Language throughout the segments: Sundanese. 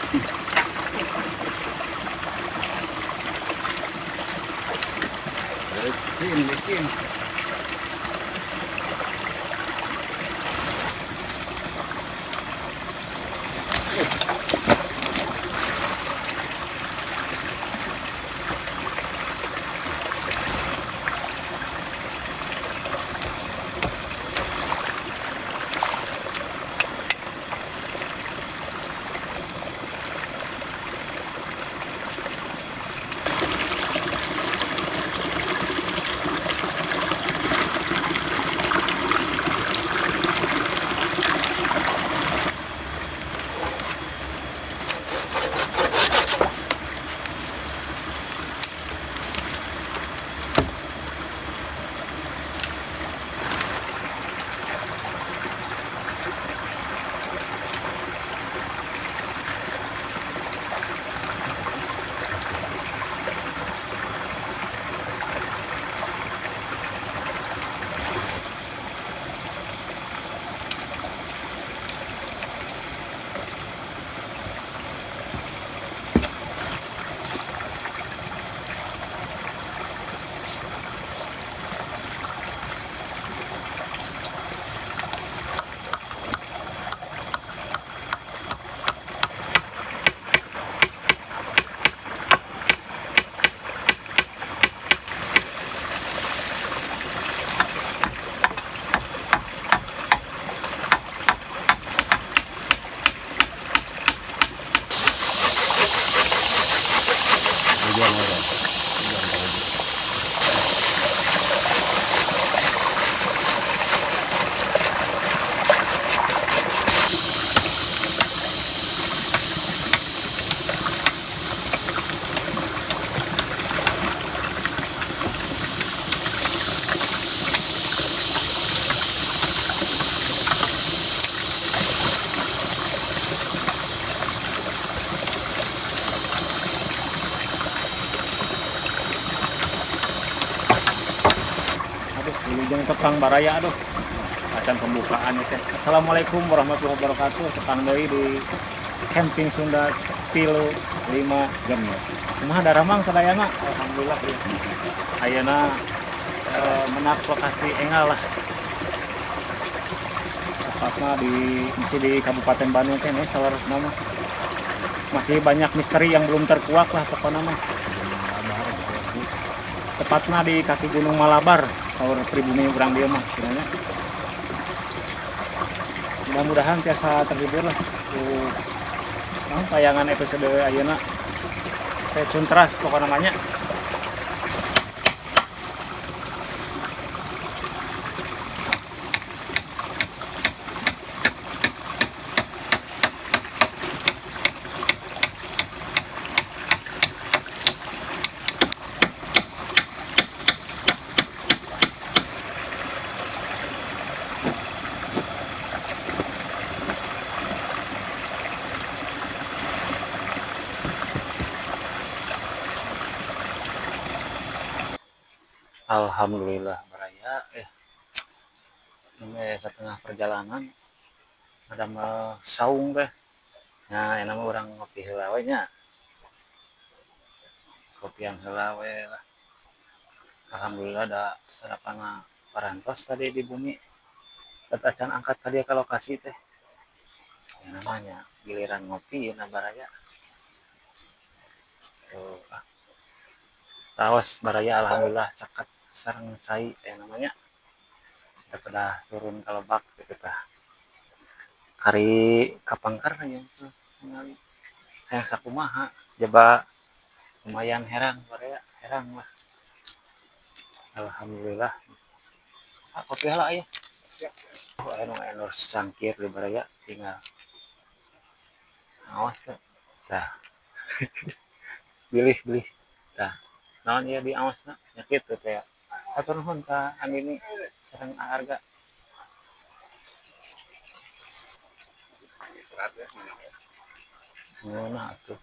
Licin, licin. Tepang baraya, aduh, acan pembukaan teh. Assalamualaikum warahmatullahi wabarakatuh. Tepang deui di Camping Sunda 3 5 Genep. Kumaha daramang sadayana? Alhamdulillah ya. Ayeuna menak lokasi engal lah. Tepatnya masih di Kabupaten Bandung keneh salarasna mah. Masih banyak misteri yang belum terkuak lah pokoknya mah. Tepatnya di kaki Gunung Malabar. Saur pribumi urang dieu mah cenah. Mudah-mudahan tiasa terhibur lah ku tayangan episode ayeuna. Stay tune terus pokoknya namanya. Alhamdulillah baraya ya. Ini setengah perjalanan ada mah saung teh. Nah, enak mah urang ngopi heula we nya. Kopian heula we lah. Alhamdulillah ada sarapan parantos tadi di bumi. Tetacan angkat ka dia ke lokasi teh. Ya namanya giliran ngopi ya baraya. Tuh. Ah. Tawas baraya alhamdulillah caket sareng cai ya namanya. Daripada turun ke lebak gitu tah. Kari kapangker ya ningali. Hayang sakumaha jaba lumayan herang baraya, herang lah. Alhamdulillah. Ah, kopi heula aya. Oh, anu endorse cangkir di baraya tinggal. Awas teh. Tah. Bilih-bilih. Tah. Naon ieu di awasna? Nya kitu teh. Hatur nuhun ka Andini sareng Arga. Ngeunah atuh.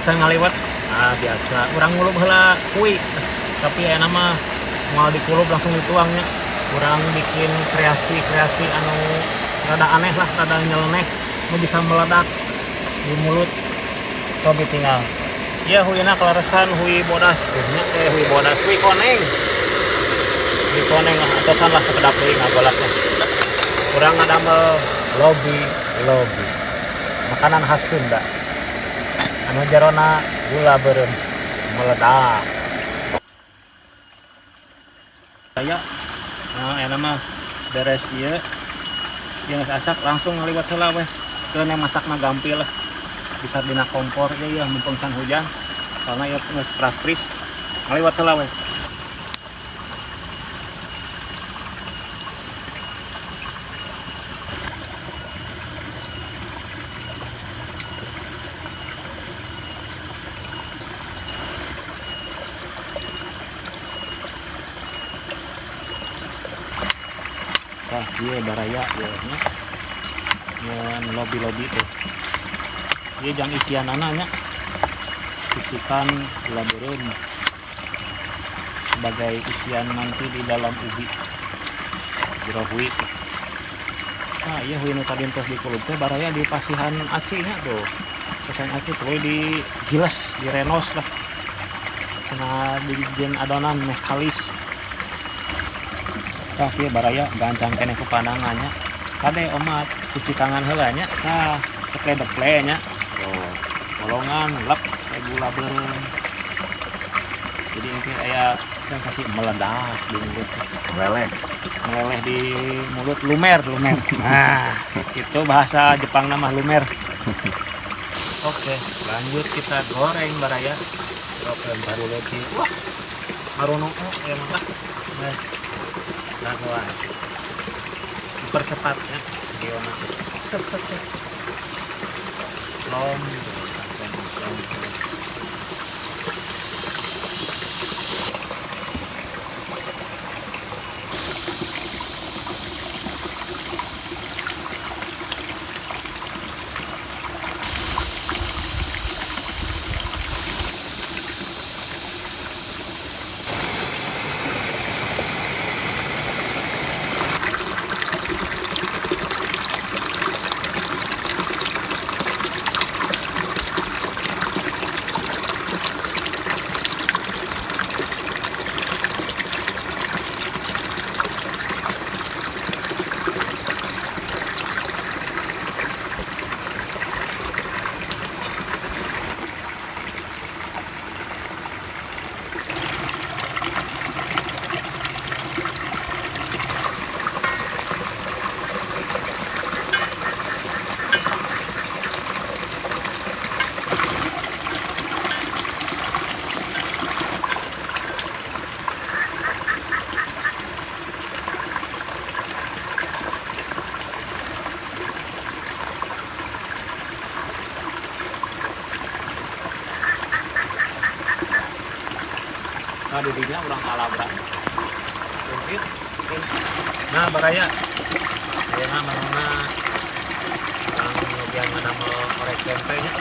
Acan ngaliwet. Nah, biasa urang ngulub heula hui, tapi aya nama moal dikulub langsung dituangnya. Urang bikin kreasi-kreasi anu rada aneh lah, rada nyeleneh, nu bisa meledak di mulut. Cobi tinggal. Iya, huina kaleresan hui bodas, nya hui bodas, hui koneng. Hui koneng lah, atosan lah sekedap deui ngagolak lah. Urang ngadamel lobi-lobi. Makanan khas Sunda. Anu jarona gula beureum meledak. Aya, nah enak mah beres ieu. Ieu geus asak langsung ngaliwet heula weh. Keun masakna gampil lah. Bisa dina kompor ge ieu mumpung can hujan. Soalna ieu geus pras-pris. Ngaliwet heula weh. Tah ieu baraya ieu nya. Nyeun lobi-lobi tuh. Ieu jang isianana nya. Sisikan gula beureum sebagai isian nanti di dalam ubi. Jero hui. Nah, ieu hui nu tadi entos dikulub teh baraya di pasihan aci nya tuh. Pasihan aci tuluy digiles, direnos lah. Cenah dijieun adonan meh kalis. Tah ieu baraya gancang keneh ku pandangannya. Kade omat cuci tangan heula nya. Tah deple-deple nya. Tuh, bolongan lep kayak gula beureum. Jadi engke aya sensasi meledak di mulut. Meleleh. Meleleh di mulut, lumer, lumer. Nah, itu bahasa Jepang nama lumer. Oke, lanjut kita goreng baraya. Oke, baru lagi. Wah, marono ya mah. Nah, lakuan. Percepat ya, gimana? Set set set. Lom, sampai lom. Nah, didinya urang alabra. Nah, baraya. Ayeuna menuna urang nyobian ngadamel orek tempe nya.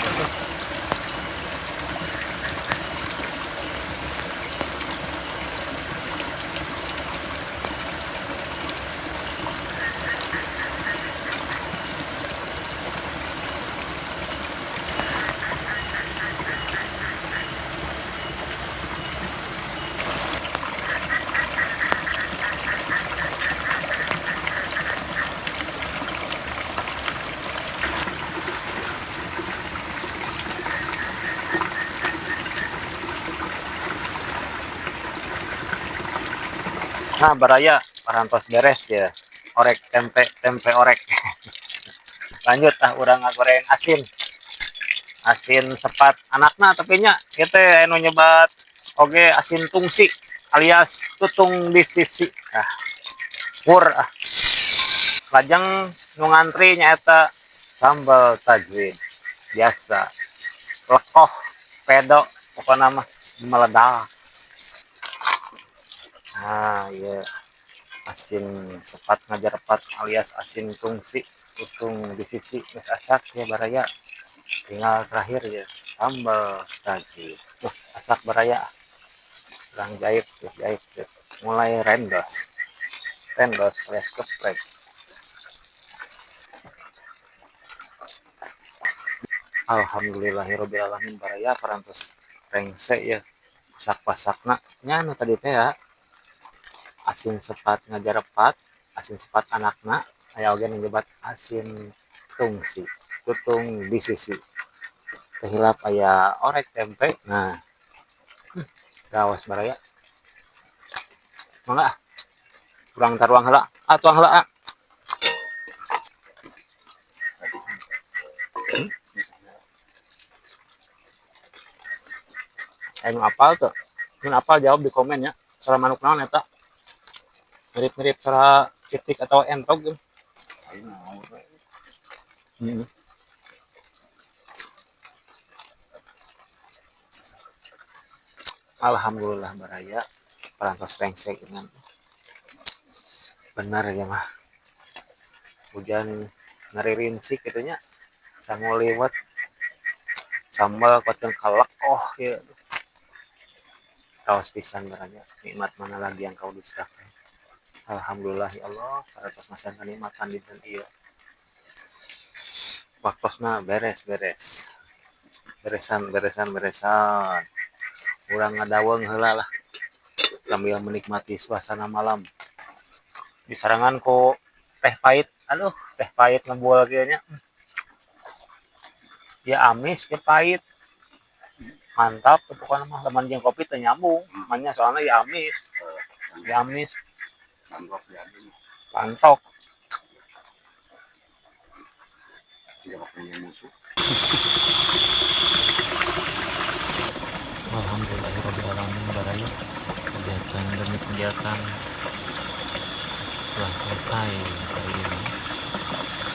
Nah, baraya parantos beres ya. Orek tempe, tempe orek. Lanjut ah urang ngagoreng asin. Asin sepat anakna tapi nya ieu teh anu nyebat oge asin tungsi alias tutung di sisi. Ah, pur ah. Lajeng nu ngantri nyaeta sambal tajwid. Biasa. Lekoh, pedo, pokona mah meledak. Nah, iya asin sepat ngajarpat alias asin tungsi, tutung di sisi geus asak ya baraya. Tinggal terakhir ya Sambal saji. Tuh, asak baraya. Kurang jahit, jahit, jahit. Mulai rendos. Rendos alias geprek. Alhamdulillahirabbil alamin baraya, parantos rengse ya. Pusak-pasakna nya nu tadi teh ya. Asin sepat ngajarepat, asin sepat anakna, aya oge nu nyebat asin tungsi, tutung di sisi. Teu hilap aya orek tempe. Nah, gawas baraya. Mangga ah. Urang taruang heula. Ah, tuang heula ah. Nu apal tuh? Nu apal jawab di komen ya. Suara manuk naon eta? Mirip-mirip suara titik atau entok gitu. Alhamdulillah baraya, parantos rengsek dengan benar ya mah. Hujan ngaririnsi kitu nya. Sangu liwet. Sambal kuatkeun kalek oh ieu. Raos pisan baraya, nikmat mana lagi yang kau dustakan. Alhamdulillah ya Allah, parantos masihan kanikmatan dinten ieu. Waktosna beres-beres. Beresan, beresan, beresan. Urang ngadaweng heula lah sambil menikmati suasana malam. Disarangan ku teh pahit. Aduh, teh pahit ngebual kieu nya. Ya amis ke pahit. Mantap pokoknya mah, lamun jeung kopi teu nyambung. Manya soalnya ya amis. Ya amis. Mantap ya. Pantok. Tidak punya musuh. Alhamdulillahirabbil alamin baraya. Kegiatan demi kegiatan telah selesai hari ini.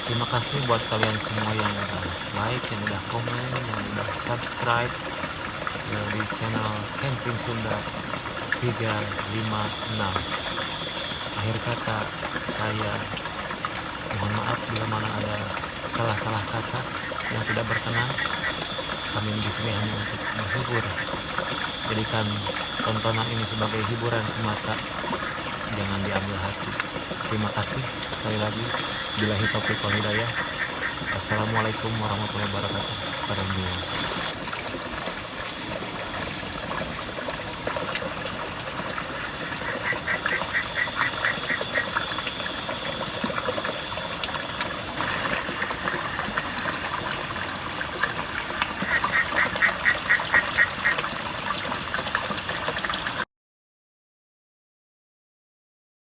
Terima kasih buat kalian semua yang udah like, yang udah komen, yang udah subscribe di channel Camping Sunda 356. Akhir kata saya mohon maaf bila mana ada salah-salah kata yang tidak berkenan. Kami di sini hanya untuk menghibur. Jadikan tontonan ini sebagai hiburan semata, jangan diambil hati. Terima kasih sekali lagi. Billahi taufiq wal hidayah. Assalamualaikum warahmatullahi wabarakatuh. Para viewers.